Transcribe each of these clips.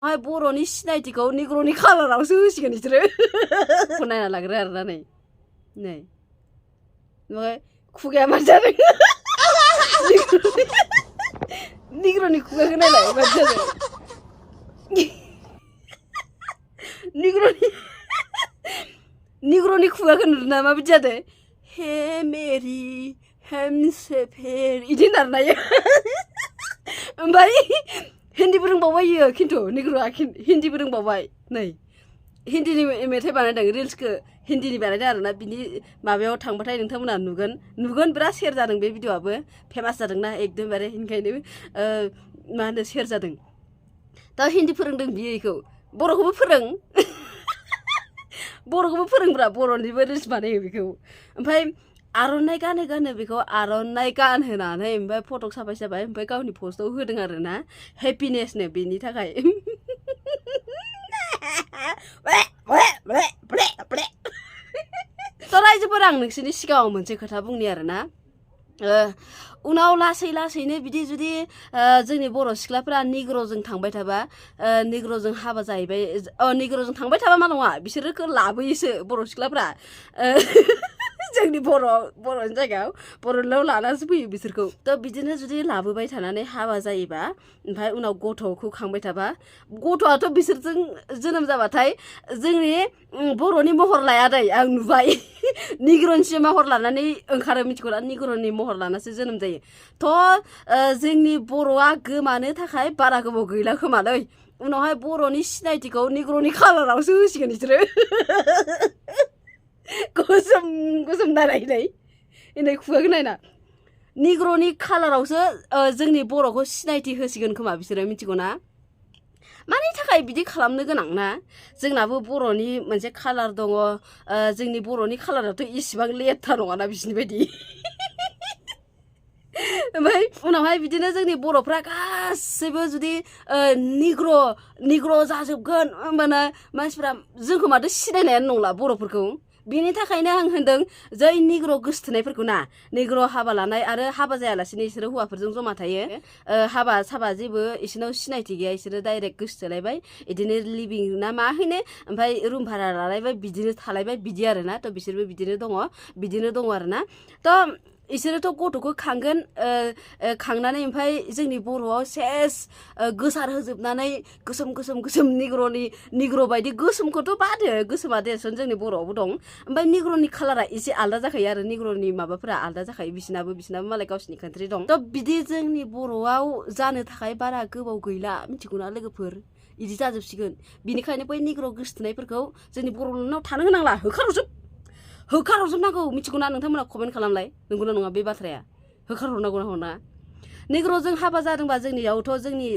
हाय बर'नि सिनायथिखौ निग्र'नि कालारावसो होसिगोन बिसोरो नायना लाग्रो आरोना नै ओमफ्राय खुगाया मा जादों निग्र'नि खुगाखौ नायलाय माबायदि जादों निग्र'नि खुगाखौ नुदोंना माबायदि जादों हे मेरि हेमसेफेर इदि होनना नायो ओमफ्राय हिन्दीबो रोंबावबाय इयो खिन्थु निग्र'आ हिन्दीबो रोंबावबाय नै हिन्दीनि मेथाइ बानायदों रिल्सखौ हिन्दीनि बानायदों आरोना बिनि माबायाव थांबाथाय नोंथांमोना नुगोन बिराद शेयार जादों बे भिडिअ'आबो फेमास जादोंना एकदमबारे ओंखायनो मा होनो शेयार जादों दा हिन्दी फोरोंदों बियो इखौ बर'खौबो फोरोंब्रा बर'निबो रिल्स बानायो बेखौ ओमफ्राय आर'नाइ गानो बेखौ आर'नाइ गानहोनानै ओमफ्राय फटक साफाय ओमफ्राय गावनि पस्टआव होदों आरोना हेपिनेसनो बेनि थाखाय थ' रायजोफोर आं नोंसोरनि सिगाङाव मोनसे खोथा बुंनि आरोना उनाव लासैनो बिदि जुदि जोंनि बर' सिख्लाफोरा निग्र'जों थांबाय थाबा निग्र'जों हाबा जाहैबाय निग्र'जों थांबाय थाबा मा नङा बिसोरखौ लाबोयोसो बर' सिख्लाफ्रा जोंनि बर'नि जायगायाव बर'नाव लानासो फैयो बिसोरखौ थ' बिदिनो जुदि लाबोबाय थानानै हाबा जायोबा ओमफ्राय उनाव गथ'खौ खांबाय थाबा गथ'आथ' बिसोरजों जोनोम जाबाथाय जोंनि बर'नि महर लाया दै आं नुबाय निग्र'निसो महर लानानै ओंखारो मिथिगौ ना निग्र'नि महर लानासो जोनोम जायो थ' जोंनि बर'आ गोमानो थाखाय बारा गोबाव गैला खोमालै उनावहाय बर'नि सिनायथिखौ निग्र'नि कालारावसो होसिगोन बिसोरो गोसोम नायनाय इनै खुगाखौ नायना निग्र'नि कालारावसो जोंनि बर'खौ सिनायथि होसिगोन खोमा बिसोरो मिथिगौ ना मानि थाखाय बिदि खालामनो गोनां ना जोंनाबो बर'नि मोनसे कालार दङ जोंनि बर'नि कालाराथ' इसिबां लेथ्रा नङाना बिसोरनि बायदि ओमफ्राय उनावहाय बिदिनो जोंनि बर'फ्रा गासैबो जुदि निग्र' जाजोबगोन होमबाना मानसिफ्रा जोंखौ माथो सिनायनायानो नंला बर'फोरखौ बिनि थाखायनो आं होनदों जै निग्र' गोसथोनायफोरखौ ना निग्र' हाबा लानाय आरो हाबा जायालासिनो इसोरो हौवाफोरजों जमा थायो हाबा साबा जेबो इसोरनाव सिनायथि गैया इसोरो डाइरेक्ट गोसथोलायबाय बिदिनो लिभिं ना मा होनो ओमफ्राय रुम भारा लालायबाय बिदिनो थालायबाय बिदि आरोना थ' बिसोरबो बिदिनो दङ आरोना थ' इसोरोथ' गथ'खौ खांगोन खांनानै ओमफ्राय जोंनि बर'आव सेस गोसार होजोबनानै गोसोम निग्र' बायदि गोसोमखौथ' बादो गोसोमा देरसन जोंनि बर'आवबो दं ओमफ्राय निग्र'नि कालारा एसे आलदा जाखायो आरो निग्र'नि माबाफोरा आलदा जाखायो बिसिनाबो मालाय गावसिनि कान्ट्रि दं थ' बिदि जोंनि बर'आव जानो थाखाय बारा गोबाव गैला मिथिगौना लोगोफोर इदि जाजोबसिगोन बिनिखायनो बै निग्र' गोसथोनायफोरखौ जोंनि बर'नाव थानो होनांला होखारहरजोबनांगौ मिथिगौना नोंथांमोना कमेन्ट खालामलाय नंगौना नङा बे बाथ्राया होखारहरनांगौ ना निग्र'जों हाबा जादोंबा जोंनियावथ'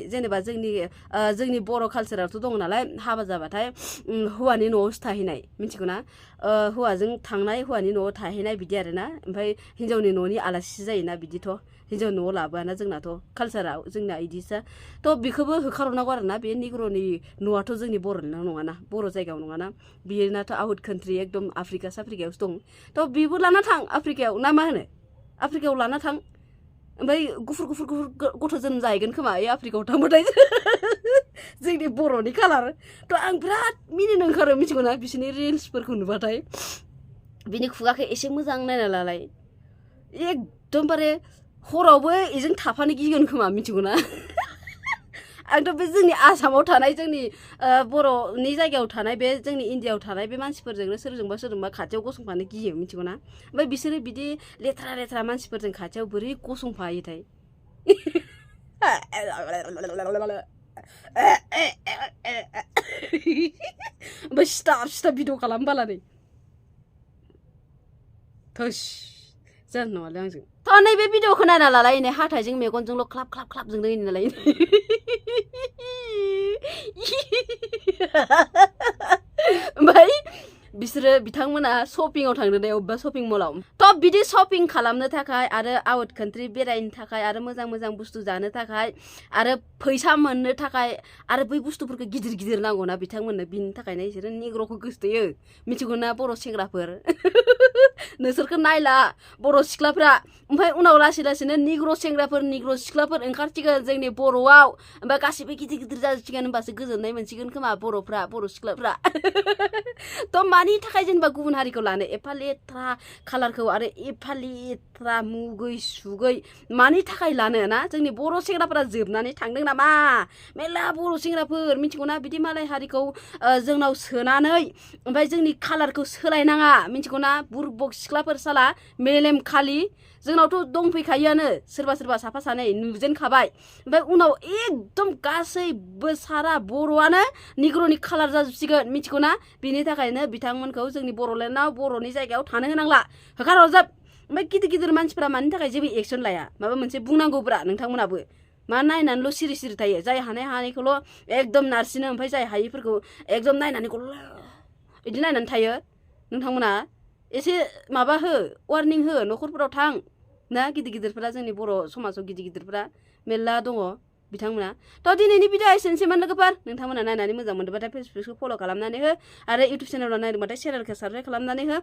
जेनेबा जोंनि बर' कालसारावथ' दङ नालाय हाबा जाबाथाय हौवानि न'आवसो थाहैनाय मिथिगौना हौवाजों थांनाय हौवानि न'आव थाहैनाय बिदि आरोना ओमफ्राय हिन्जावनि न'नि आलासि जायोना बिदिथ' हिन्जाव न'आव लाबोआना जोंनाथ' कालसाराव जोंना इदिसो थ' बेखौबो होखारहरनांगौ आरोना बे निग्र'नि न'आथ' जोंनि बर'निल' नङाना बर' जायगायाव नङाना बेनाथ' आउट कान्ट्रि एकदम आफ्रिकायावसो दं थ' बेबो लाना थां आफ्रिकायाव ना मा होनो आफ्रिकायाव लाना थां ओमफ्राय गुफुर गथ' जोनोम जाहैगोन खोमा बे आफ्रिकायाव थांबाथाय जोंनि बर'नि कालार थ' आं बिराद मिनिनो ओंखारो मिथिगौना बिसोरनि रिल्सफोरखौ नुबाथाय बिनि खुगाखौ एसे मोजां नायना लालाय एकदमबारे हरावबो बेजों थाफानो गिगोन खोमा मिथिगौना आंथ' बे जोंनि आसामाव थानाय जोंनि बर'नि जायगायाव थानाय बे जोंनि इण्डियाआव थानाय बे मानसिफोरजोंनो सोरजोंबा खाथियाव गसंफानो गियो मिथिगौना ओमफ्राय बिसोरो बिदि लेथ्रा मानसिफोरजों खाथियाव बोरै गसंफायोथाय ओमफ्राय सिथाब भिडिअ खालामबालानै थोस जानो नङालै आंजों थ' नैबे भिडिअखौ नायना लालाय नै हाथायजों मेगनजोंल' ख्लाब जोंदों नालाय ओमफ्राय बिसोरो बिथांमोना शपिंआव थांदों अबेबा शपिं मलाव थ' बिदि शपिं खालामनो थाखाय आरो आउट कान्ट्रि बेरायनो थाखाय आरो मोजां मोजां बुस्थु जानो थाखाय आरो फैसा मोननो थाखाय आरो बै बुस्थुफोरखौ गिदिर गिदिर नांगौना बिथांमोननो बिनि थाखायनो बिसोरो निग्र'खौ गोसोथोयो मिथिगौना बर' सेंग्राफोर नोंसोरखौ नायला बर' सिख्लाफ्रा ओमफ्राय उनाव लासै लासैनो निग्र' सेंग्राफोर निग्र' सिख्लाफोर ओंखारसिगोन जोंनि बर'आव ओमफ्राय गासिबो गिदिर गिदिर जाजोबसिगोन होमबासो गोजोननाय मोनसिगोन खोमा बर'फ्रा बर' सिख्लाफ्रा थ' मानि थाखाय जेनेबा गुबुन हारिखौ लानो एफा लेथ्रा कालारखौ आरो एफा लेथ्रा मुगै सुगै मानि थाखाय लानो ना जोंनि बर' सेंग्राफोरा जोबनानै थांदों नामा मेरला बर' सेंग्राफोर मिथिगौना बिदि मालाय हारिखौ जोंनाव सोनानै ओमफ्राय जोंनि कालारखौ सोलायनाङा मिथिगौना बुरबक सिख्लाफोर साला मेलेम खालि जोंनावथ' दंफैखायोआनो सोरबा सोरबा साफा सानै नुजेनखाबाय ओमफ्राय उनाव एकदम गासैबो सारा बर'आनो निग्र'नि कालार जाजोबसिगोन मिथिगौना बिनि थाखायनो बिथांमोनखौ जोंनि बर'लेण्डआव बर'नि जायगायाव थानो होनांला होखारहरजोब ओमफ्राय गिदिर गिदिर मानसिफोरा मानि थाखाय जेबो एक्सन लाया माबा मोनसे बुंनांगौब्रा नोंथांमोनाबो मा नायनानैल' सिरि सिरि थायो जाय हानाय हानायखौल' एकदम नारसिनो ओमफ्राय जाय हायिफोरखौ एकदम नायनानै बिदि नायनानै थायो नोंथांमोना एसे माबा हो वार्निं हो न'खरफोराव थां ना गिदिर गिदिरफोरा जोंनि बर' समाजाव गिदिर गिदिरफोरा मेरला दङ बिथांमोना थ' दिनैनि भिडिअ एसेनोसैमोन लोगोफोर नोंथांमोना नायनानै मोजां मोनदोंबाथाय फेसबुकखौ फल' खालामनानै हो आरो इउटुब चेनेलाव नायदोंबाथाय चेनेलखौ साबस्क्राइब खालामनानै हो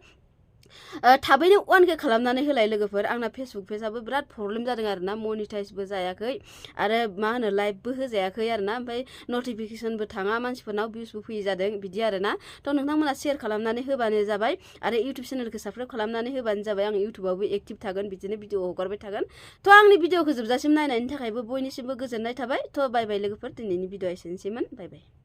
थाबैनो 1K खालामनानै होलाय लोगोफोर आंना फेसबुक पेजआबो बिराद प्रब्लेम जादों आरोना मनिटाइजबो जायाखै आरो मा होनो लाइभबो होजायाखै आरोना ओमफ्राय नटिफिकेसनबो थाङा मानसिफोरनाव भिउसबो फैयै जादों बिदि आरोना थ' नोंथांमोना शेयार खालामनानै होबानो जाबाय आरो इउटुब चेनेलखौ साबस्क्राइब खालामनानै होबानो जाबाय आं इउटुबावबो एक्टिभ थागोन बिदिनो भिडिअ हगारबाय थागोन थ' आंनि भिडिअखौ जोबजासिम नायनायनि थाखायबो बयनिसिमबो गोजोननाय थाबाय थ' बाय बाय लोगोफोर दिनैनि भिडिअ एसेनोसैमोन बाय बाय